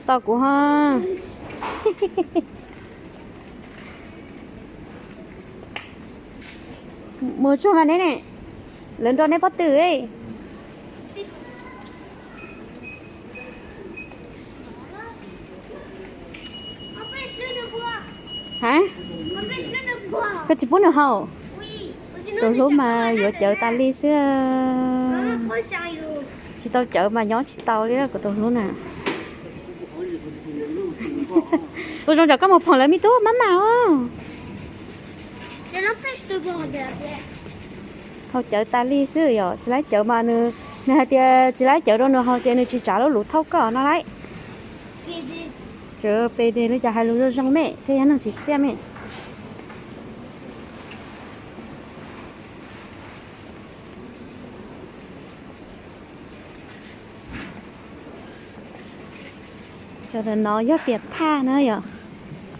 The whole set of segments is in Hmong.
Tos kuv ho. Mus tsuag mas neb ne, lawv nrog neb pob tw. Ha, koj tsis pub nws haus? Tus hlub mas yuav cawv tas li xwb. Tsis tau cawv mas nyob tsis tau li kuv tus hlub na. Ua zoo cov koj mus phoom lawv me tub mab mam os. Haus cawv tas li xwb yom, tsis laib cawv mas nws, nws hais tias tsis laib cawv rau nws haus ces nws tsis tsav lub lus thauj koj no lauj. Cawv pes li cas hais lus zoo zoo me thiab yog neeg tsis txiaj me. Cov ntawm no yog tiav thaj na yom,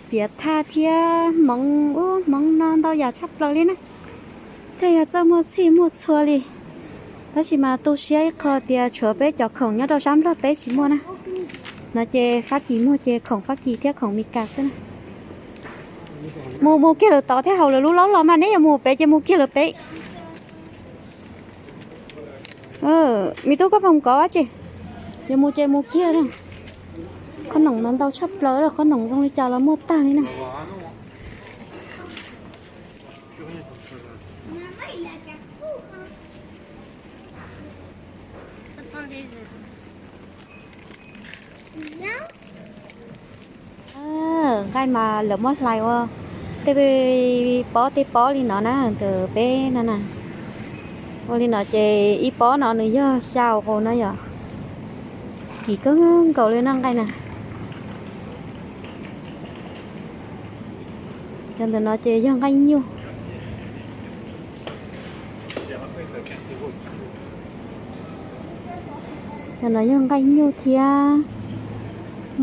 tiav thaj thiab hmoov ub hmoov no ntau yam tshaj plaws li na. Tej yog txawj muaj txhij muaj txhua li, tab sis mas tu siab ib qho tias tshuav peb cov khoom nyob rau sab Nplog teb tsis muaj na. No ces Fab Kis muag ces khoom Fab Kis thiab khoom Mes Kas xwb na. Mus mus kiag lawv tod thiab haus lawv lub laub los mas neb yuav mus pem ces mus kiag lawv pem. Me tub koj phoom kov dab tsi? Yuav mus ces mus kiag na. Qhob noom no ntau tshaj plaws, qhob noom zoo li cas los muaj tag li na. Nqaij mas lawv muab hlais ua tej pob tej pob li no na, ntawm peb no na. Ua li no ces ib pob no nws yog xya ua no yom. Kim kawg nkaus li no nqaij na. Cov ntawm no ces yog nqaij nyuj. Cov no yog nqaij nyuj thiab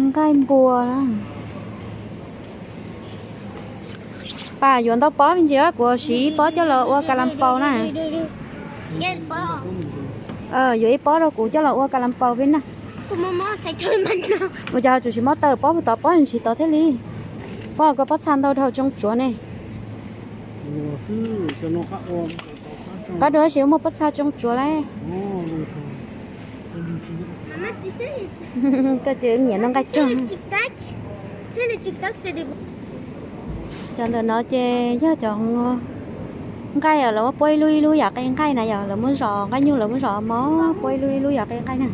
nqaij npua na. Pas yuav ntau pob me ntsis, kuv siv ib pob coj los ua kas las paus na. Yuav ib pob rau kuv coj los ua kas las paus peb na. Ua cas tsum tsis mob taw, pob puag tod pob ntsis tod thiaj li. Pob koj pob txha ntau dhau tsoo tsuav ne. Qab dua tab sis muaj pob txha tsoo tsuav lauj. Koj ces nyiam noj nqaij rog. Cov ntawm no ces yog cov nqaij lawv muab puab ib lub ib lub yam qe nqaij na yom, lawv muab zom nqaij nyuj lawv muab zom mov puab ib lub ib lub yam qe nqaij na.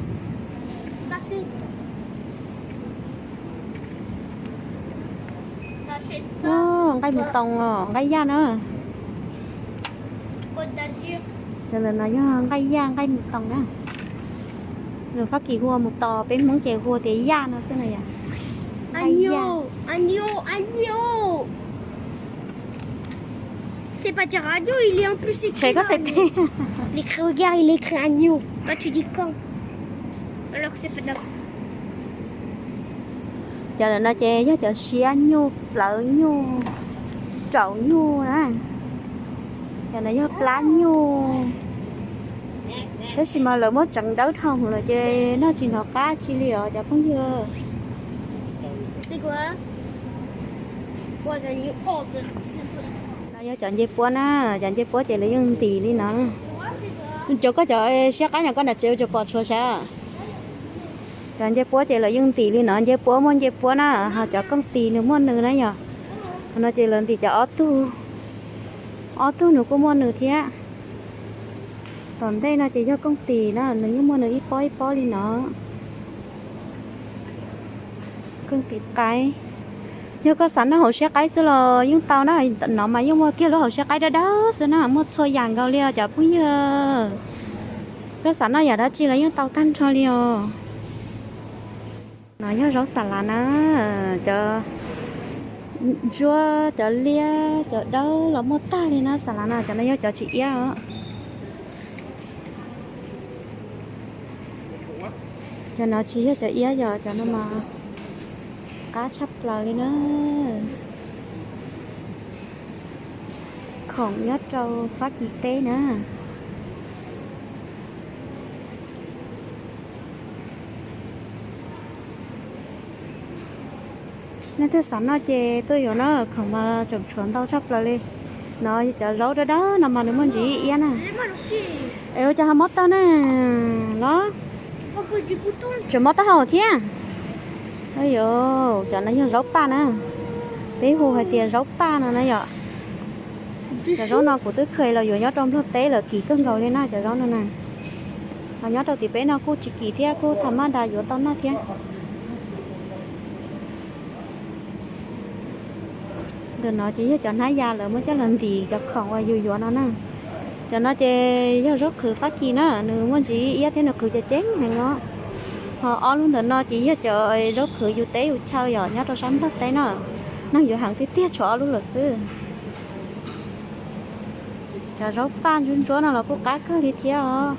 Nqaij mus toos os, nqaij yaj na. Cov ntawm no yog nqaij yaj nqaij mus toos na. Nws Fab Kis hu ua mus tos, peb Hmoob ces hu tias yaj no xwb na yom. C'est pas dire agneau, il est en plus écrit là, mais il est écrit, regarde, il est écrit agneau. Toi, tu dis quand ? Alors que c'est pas d'accord. Cov ntawm no ces yog cov siab nyuj, plawv nyuj, raum nyuj na. Cov no yog plab nyuj. Tab sis mas lawv muab tseev dawb dhau lawm ces noj tsis hnov qab tsi li os cov phooj ywg. No yog cov ncej puab na, cov ncej puab ces lawv yeej ntim li no. Cov koj cov siab qaib no koj nram tsev ua tsuas pom tshuav sav. Cov ncej puab ces lawv yeej ntim li no, ncej puab muaj ncej puab na, ho cov kooj tis nws muaj nws na yom. Qhov no ces lawv ntim cov ob tug, ob tug nws kuj muaj nws thiab. Tom ntej no ces yog kooj tis na, nws yeej muaj nws ib pob ib pob li no. Kooj tis qaib, yog koj xav noj hauv siab qaib xwb los yeej tau na, no mas yeej muaj kiag lub hauv siab qaib dawb dawb xwb na, muaj txhua yam nkaus li os cov phooj ywg. Koj xav noj yam dab tsi los yeej tau tag nrho li os. No yog zaub xas lav na, cov ntsuab cov liab cov dawb los muaj tag li na, xas lav no cov no yog cov tsis iab os. Cov no tsis yog cov iab, yog cov no mas qab tshaj plaws li na. Khoom nyob rau Fab Kis teb na. Nej twg xav noj ces tuaj yuav na, khoom mas tseem tshuav ntau tshaj plaws li. No cov zaub dawb dawb no mas nws muaj ntsis iab na. Es ua cas ho mob tawg na los? Tseem mob taub hau thiab. Cov no yog zaub paj na. Peb hu hais tias zaub paj no na yom. Cov zaub no kuv twb kheev los yuav nyob rau Nplog teb lawm, kim kawg nkaus li na cov zaub no na. Ho nyob rau tim peb no kuj tsis kim thiab, kuj tham maj das yuav tau noj thiab. Ntawm no ces yog cov hnab yas lawv muab coj los ntim cov khoom uas yus yuav no na. Cov no ces yog zaub qhwv Fab Kis na, nws muaj ntsis iab thiab nws qhwv ceev ceev heev os. Ho ob lub ntawm no ces yog cov zaub qhwv yus teb yus chaw yom, nyob rau sab Nplog teb na. Neeg yuav heev tiag tiag tshuav ob lub lawm xwb. Cov zaub paj ntsuab ntsuab no los kuj qab kawg li thiab os.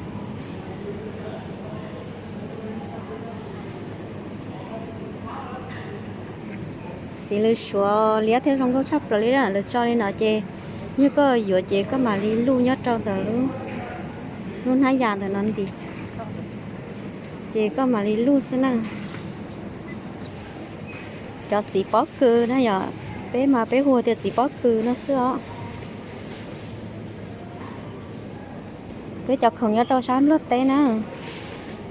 Txiv lws suav liab thiab zoo nkauj tshaj plaws li, lawv tso li no ces yog koj yuav ces koj mam li luj nyob rau ntawm lub hnab yas ntawm no ntim, ces koj mam li luj xwb na. Cov txiv pob kws na yom, peb mas peb hu tias txiv pob kws no xwb os. Peb cov khoom nyob rau sab Nplog teb na,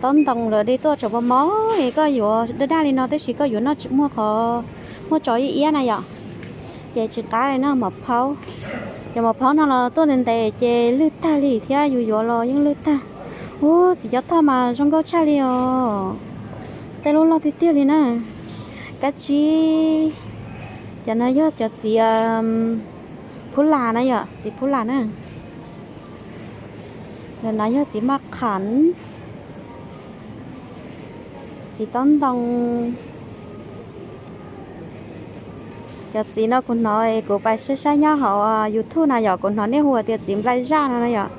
tob ntoo lawv de tuaj tseem mos mos es koj yuav daj daj li no tab sis koj yuav noj tsis muaj qhov, muaj tso ib iab na yom. Ces tsis qab li na, mos phaub. Cov mos phaub no los tuaj ntev ntev ces lwj tag li thiab, yus yuav los yeej lwj tag. Ub, txiv cov thoj mas zoo nkauj tshaj li os. Tej lub loj tiag tiag li na. Kab tsib. Cov no yog cov txiv phub las na yom, txiv phub las na. Ntawm no yog txiv maj qhav, txiv tob ntoo. Cov txiv no kuv hnov kuv pais saib saib nyob hauv YouTube na yom, kuv hnov nej hu tias txiv nplai zaj no na yom.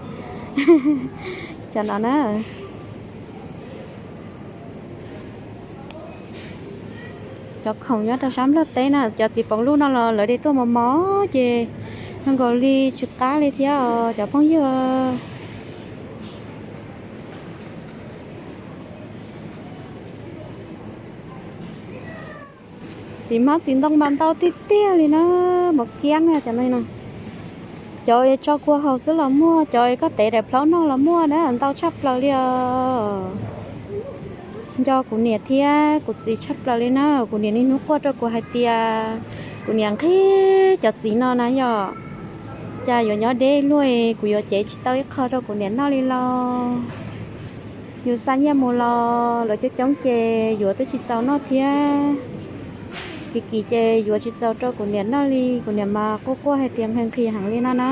Cov no na. Cov khoom nyob rau sab Nplog teb na, cov txiv poos luj no los lawv de tuaj mos mos ces zoo nkaus li tsis qab li thiab os cov phooj ywg. Txiv hmab txiv ntoo mas ntau tiag tiag li na, mos kiab na cov no. Cov tso kua haus xwb los muaj, cov koj tev daim plhaub noj los muaj na, ntau tshaj plaws li os. Nco kuv niam thiab kuv txiv tshaj plaws li na, kuv niam niaj hnub quaj rau kuv hais tias kuv niam nqhis cov txiv no na yom, cas yuav nyob deb luaj, kuv yuav cev tsis tau ib qho rau kuv niam noj li los. Yus xa nyiaj mus los lawv coob coob ces yuav twb tsis txaus noj thiab. Kim kim ces yuav tsis txaus rau kuv niam noj li, kuv niam mas quaj quaj hais tias nqhis nqhis heev li no na.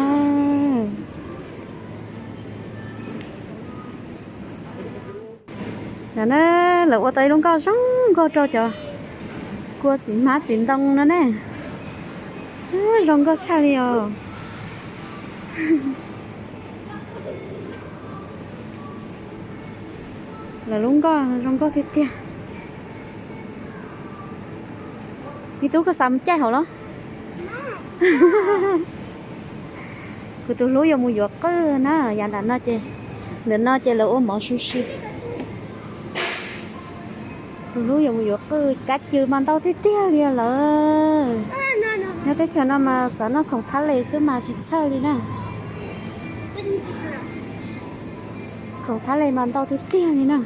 No na, lawv ua tau ib lub nkoj zoo nkauj rau cov kua txiv hmab txiv ntoo no ne. Zoo nkauj tshaj li os. Lawv lub nkoj zoo nkauj tiag tiag. Me tub, koj xav mus caij hauv los? Kuv tus hlub yuav mus yuav qwj na, yav nram no ces, ntawm no ces lawv ua mov su si. Tus hlub yuav mus yuav qwj, kab cw mas ntau tiag tiag li lawm. Nyob teb chaws no mas xav noj khoom thab les xwb mas tsis txhawj li na. Khoom thab les mas ntau tiag tiag li na.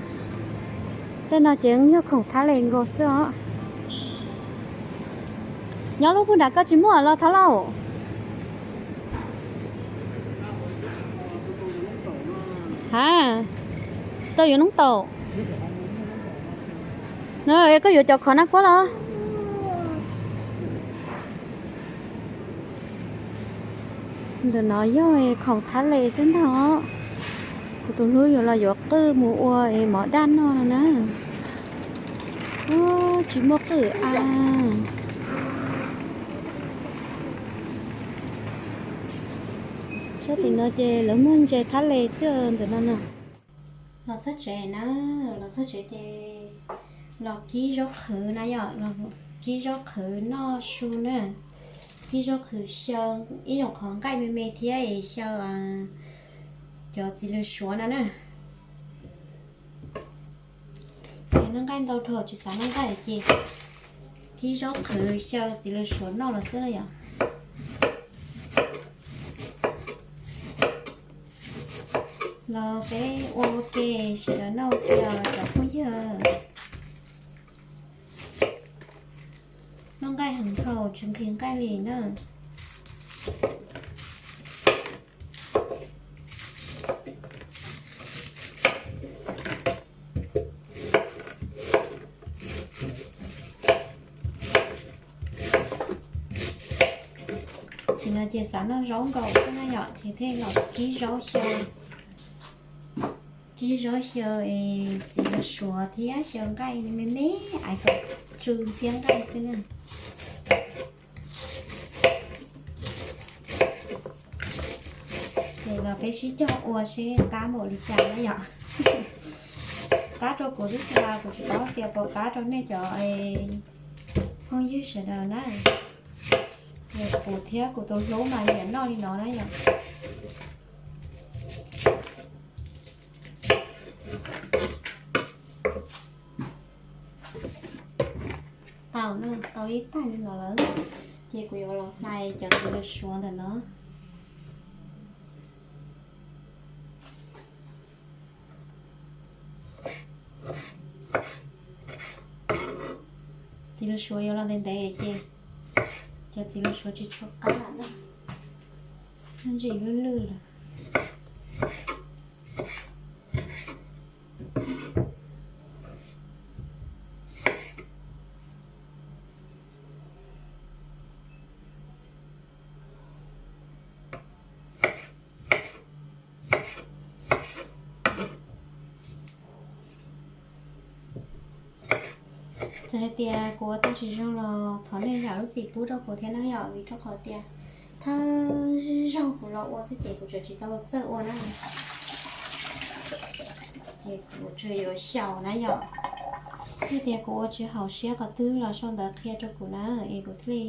Tej no ces yog khoom thab les nkaus xwb os. Nyob lub pug nram koj tsis muaj los thab lauj? Ha, tau yuav noob taum. No koj yuav cov khov nab kuab los? Ntawm no yog khoom thab les xwb ntag. Kuv tus hlub yuav los yuav qwj mus ua es mov daj noj no na. Tsis muaj qwj a. Sab tim no ces lawv muag ntses thab les xwb ntawm no na. Los txog tsev na, los txog tsev ces los kib zaub qhwv na yom, los kib zaub qhwv noj su na. Kib zaub qhwv xyaw ib yam qhov nqaij me me thiab es xyaw cov txiv lws suav no na. Noj nqaij ntau dhau tsis xav noj nqaij ces Kib zaub qhwv xyaw txiv lws suav noj los xwb na yom. Los peb ua ua ke, sawv daws noj ua ke os cov phooj ywg. Noj nqaij heev dhau tsis nqhis nqaij li na. Ces no ces xav noj zaub nkaus xwb na yom, ces thiaj los kib zaub xyaw, kib zaub xyaw es txiv lws suav thiab xyaw nqaij me me, ais kom tsw ntxhiab nqaij xwb na. Ces los peb sib cog ua seb qab npaum li cas na yom. Qab rau kuv tib si los kuv tsis paub tias puas qab rau nej cov phooj ywg sawv daws na. Kuv thiab kuv tus hlub mas nyiam noj li no na yom. Tau na, tau ib tag li no lawm, ces kuv yuav los hlais cov txiv lws suav ntawm no. Txiv lws suav yuav los ntev ntev ces cov txiv lws suav tsis tshua qab lawm na, ntsim lwj lwj lawm. Txawm hais tias kuv ua tau tsis zoo los thov nej zam lub txim pub rau kuv thiab na yom, vim rau qhov tias thawj zaug kuv los ua xwb ces kuv tseem tsis tau txawj ua na. Ces kuv tsuas yuav xyaum na yom. Yog tias kuv ua tsis haum siab qhov twg los sau ntawv qhia rau kuv na, es kuv thiaj li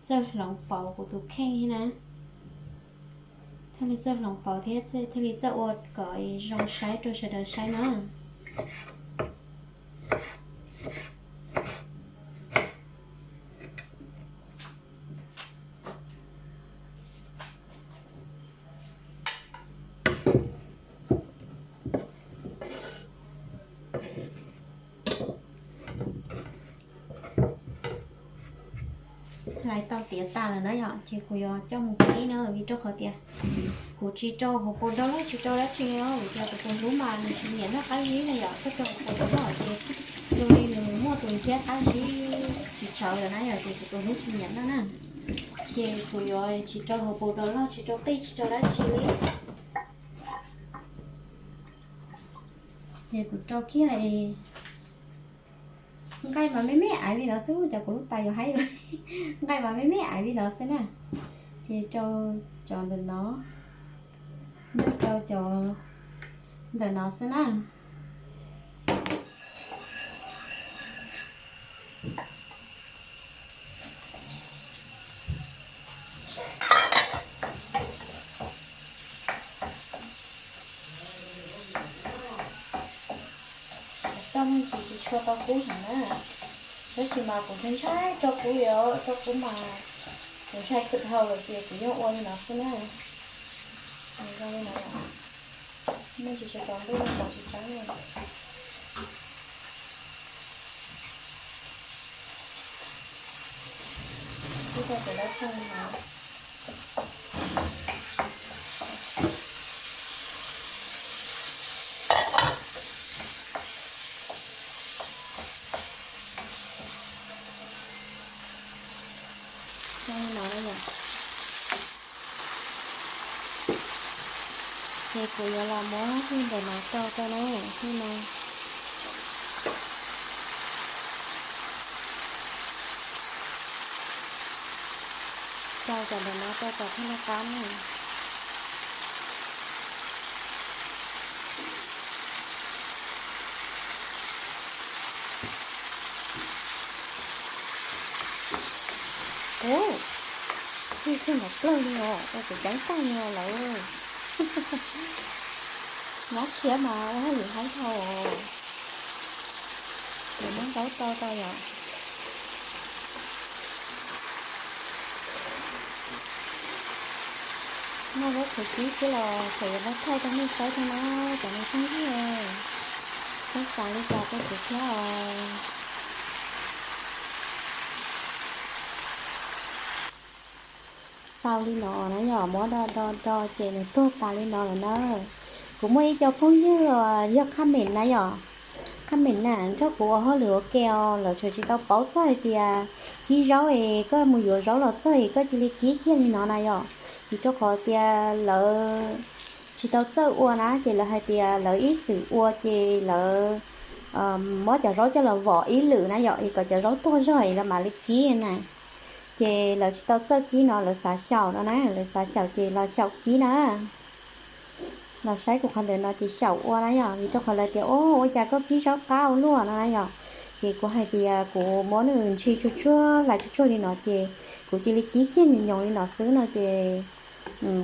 txawj hloov pauv kuv tus kheej thiab na. Thiaj li txawj hloov pauv thiab thiaj li txawj ua kom zoo saib rau sawv daws saib na. Hlais tau tiav tas lawm na yom, ces kuv yuav coj mus kib na, vim rau qhov tias kuv tsis rau hauv paus do loj, tsis rau dab tsi li os, vim tias kuv tus hlub mas nws tsis nyiam noj qab zib na yom, koj rau hauv paus do loj ces zoo li nws muaj tus ntxhiab qab zib tsis tsawv lawm na yom, ces kuv tus hlub tsis nyiam noj na. Ces kuv yuav tsis rau hauv paus do loj, tsis rau qij, tsis rau dab tsi li. Ces kuv rau kiag nqaij mas me me aiv li no xwb, cov kuv lub tais yuav haib lawm. Nqaij mas me me aiv li no xwb na. Ces rau cov ntawm no, nrog rau cov ntawm no xwb na. Tau me ntsis tsis tshua tau kub heev na, tab sis mas kuv ntshai ntshai rau kub, yog rau kub mas kuv ntshai khwm dhau lawm ces kuv yeej ua li no xwb na. Zoo li no, me ntsis tsis tau ntuj no pom tsis tseeb li. Ib co cov dawb pheej li no. Zoo li no na yom. Ces kuv yuav los muab hwj ntawm no rau rau na, hwj no. Rau cov ntawm no rau kom thiaj li qab na. Ub, hwj kawg nkaus plaws li os, ua kuv ceeb tag li os lawm. Nyab tshiab mas ua hauj lwm haib dhau os. Ces muab ntaub rau rau yom. Noj zaub qhwv kib xwb los tseem yuav muab thaij rau nej saib thiab na, cov me phooj ywg. Txhob xav li cas rau kuv thiab os. Tau li no na yom, muab do do do ces nws tuag tas li no lawm na. Kuv muaj ib co phooj ywg yog comment na yom, comment na nrog kuv ua hauj lwm ua ke os, lawv tseem tsis tau paub txog hais tias kib zaub es koj mus yuav zaub los txog es koj cia li kib kiag li no na yom. Vim rau qhov tias lawv tsis tau txawj ua na, ces lawv hais tias lawv ib txwm ua ces lawv muab cov zaub coj los vom ib lwm na yom, es kom cov zaub tuag zog es lawv mam li kib na. Ces lawv tsis tau txawj kib no lawv xav xyaum no na, lawv xav xyaum ces los xyaum kib na. Los saib kuv qhov ntawm no ces xyaum ua na yom, vim rau qhov lawv tias ua cas koj kib zaub qab ua luaj no na yom. Ces kuv hais tias kuv muab nws ntshis tsuag tsuag hlais tsuag tsuag li no ces kuv cia li kib kiag nyoos nyoos li no xwb no ces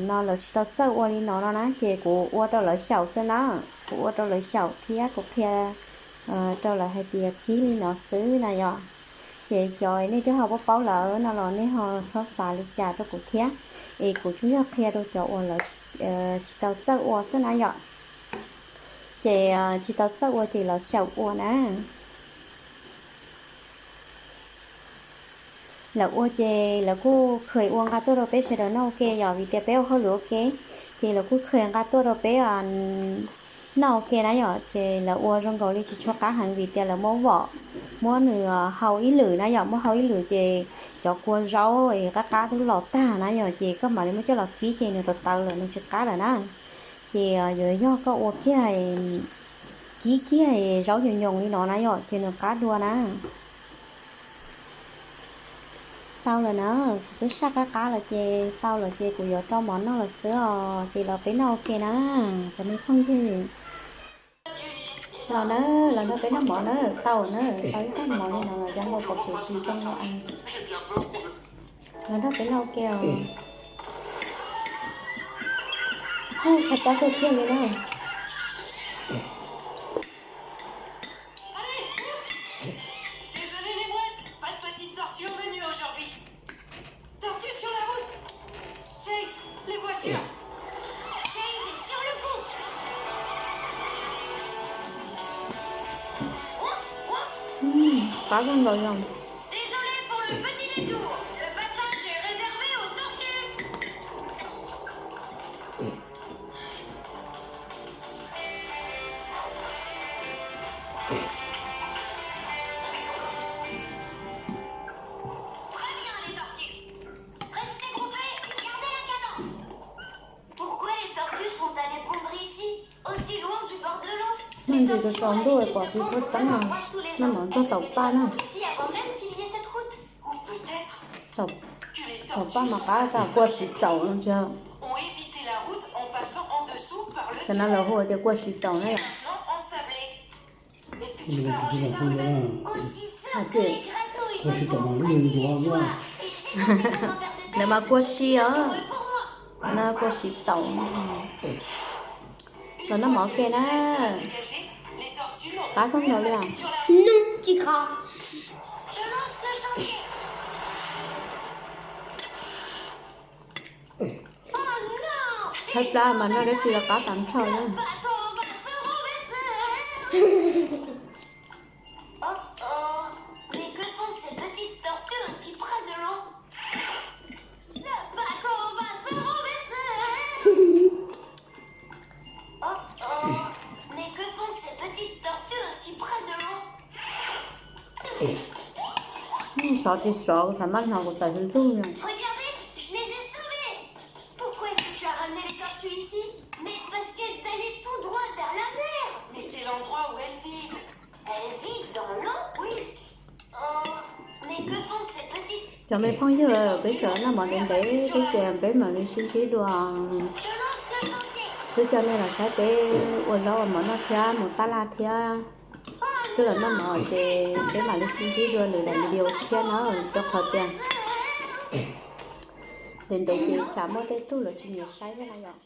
no lawv tsis tau txawj ua li no no na, ces kuv ua rau lawv xyaum xwb na. Kuv ua rau lawv xyaum thiab kuv qhia rau lawv hais tias kib li no xwb na yom. Ces cov nej twb ho paub paub lawm no los nej ho txhob xav li cas rau kuv thiab, es kuv tsuas yog qhia rau cov uas lawv tsis tau txawj ua xwb na yom. Ces tsis tau txawj ua ces lawv xyaum ua na. Lawv ua ces lawv kuj kheev ua nqa tuaj rau peb sawv daws noj ua ke yom, vim tias peb ua hauj lwm ua ke, ces lawv kuj kheev nqa tuaj rau peb noj ua ke na yom. Ces lawv ua zoo nkaus li tsis tshua qab heev vim tias lawv muab vom, muab nws hau ib lwm na yom, muab hau ib lwm ces cov kua zaub es qab qab twb los tag na yom, ces koj mam li muab coj los kib ces nws tawv tawv lawm nws tsis qab lawm na. Ces yuav yog koj ua kiag, kib kiag zaub nyoos nyoos li no na yom, ces nws qab dua na. Tau lawm na, kuv twb saj qab qab lawm ces tau lawm ces kuv yuav rau mov noj lawm xwb os, ces los peb noj ua ke na, cov me phooj ywg. Los na, los nrog peb noj mov na, tau na, tau ib tag mov li no los cov npau pom kev tsis zoo no. Los nrog peb noj ua ke os. Hu, tshaib plab kawg kiag li na. Allez, merci. Désolé les mouettes, pas de petite tortue au menu aujourd'hui. Tortue sur la route. Chase, les voitures. Chase est sur le coup. Qab kawg nkaus li. Désolé pour le petit détour. Le passage est réservé aux tortues. Très bien, les tortues. Restez groupées et gardez la cadence. Pourquoi les tortues sont allées pondre ici, aussi loin du bord de l'eau? Les tortues ont l'habitude de pondre au même endroit tous les ans. Elles ne viennent pas ici avant même qu'il y ait cette route. Ou peut-être que les tortues sont passées par cette route et ont évité la route en passant en dessous par le tunnel, qui est maintenant ensablé. Est-ce que tu peux arranger ça, Ruben? Aussi sûr que les gratouilles, ma pauvre Freddy, tu es un verre de terre est trop heureux pour moi. Une fois que tu es sur la route dégagée, les tortues n'ont plus à passer sur la route. Non, tu crains. Je lance le chantier. Oh non! Tshaib plab mas noj dab tsi los qab tas nrho na. Oh oh, mais que font ces petites tortues aussi près de l'eau? Le bateau va se renverser. Oh oh, mais que font ces petites tortues aussi près de l'eau? Sov tsis sov, kuv xav maj hnov kuv tawm hlub hlub no. Regardez, je les ai sauvées. Pourquoi est-ce que tu as ramené les tortues ici? Mais parce qu'elles allaient tout droit vers la mer. Mais c'est l'endroit où elles vivent. Elles vivent dans l'eau? Oui. Oh, mais que font ces petites... Cov me phooj ywg, peb tseem noj mov ntev ntev thiab ces peb mam li sib ntsib dua. Twb coj nej los saib peb ua zaub ua mov noj thiab mus tab laj thiab. Twb los noj mov ces peb mam li sib ntsib dua lwm daim video thiab na, rau qhov tias ntev ntev ces tsam muaj tej tug lawv tsis nyiam saib thiab na yom.